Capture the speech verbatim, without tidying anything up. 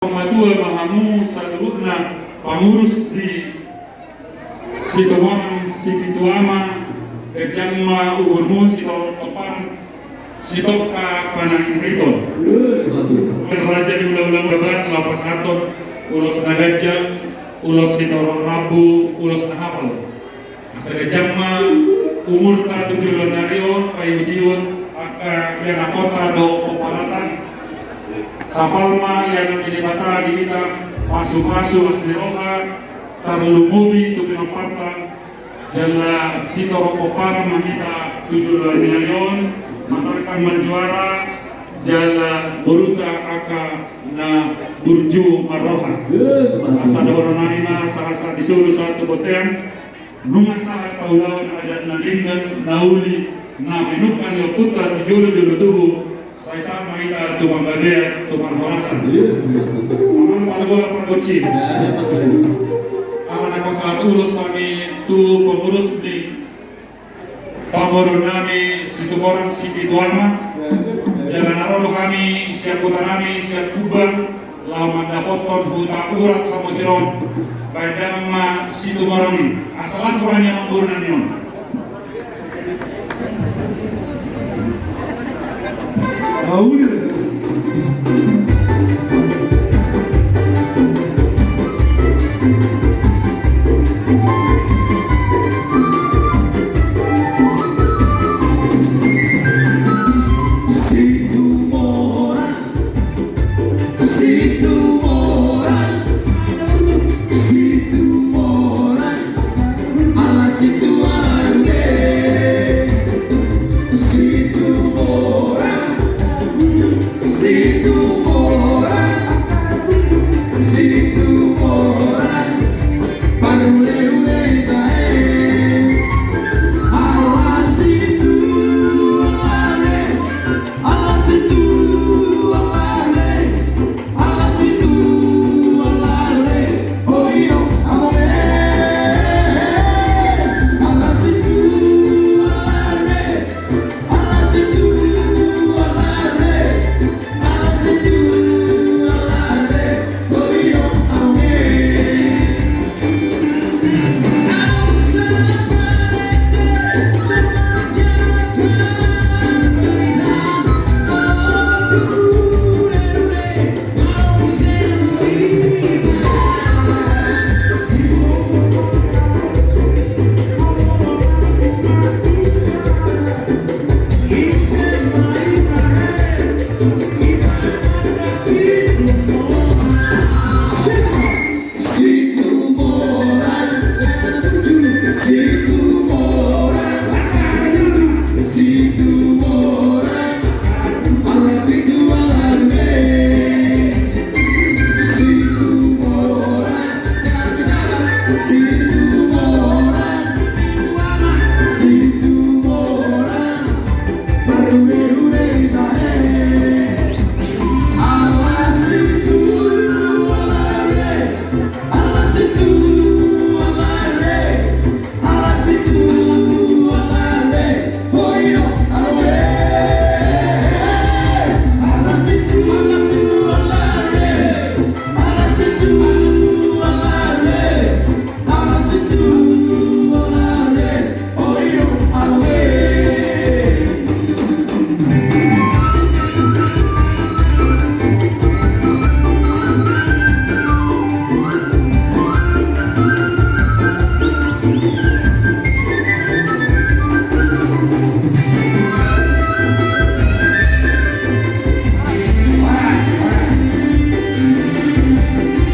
Matua ma hamu saluhutna pangurus di Situmorang Sipitu Ama, ganjang ma umurmu Sitorop Pomparan, sitongka panangihiton. Raja ni hulahula, muna ma laho pasahathon ulos na ganjang, ulos sitorop rambu, ulos na hapal. Asa ganjang ma umurta tu joloan ni ari on, paihutihut angka ianakhonta dohot pomparanta. Hapal ma ianon ni Debata di hita, pasupasu las ni roha, tarlumobi tu pinomparta, jala Sitorop Pomparan ma hita tu joloan ni ari on, manangkang manjuara, jala borunta angka na burju marroha. Asa dohonon nami ma sahat-sahat ni solu sahat tu bontean. Nunga sahat paulahon adat na denggan, na uli, na pinungka ni ompunta sijolojolo tubu, sai sahat ma hita tu panggabean, tu parhorasan. Amang pargonsi. Amang na pasahat ulos hami tu pengurus ni pamoruon nami Situmorang Sipitu Ama, jala na ro do hami sian huta nami sian Humbang, laho mandapothon huta urat Samosir on, baen damang ma Situmorang i, asa las roha ni amangboru nami on.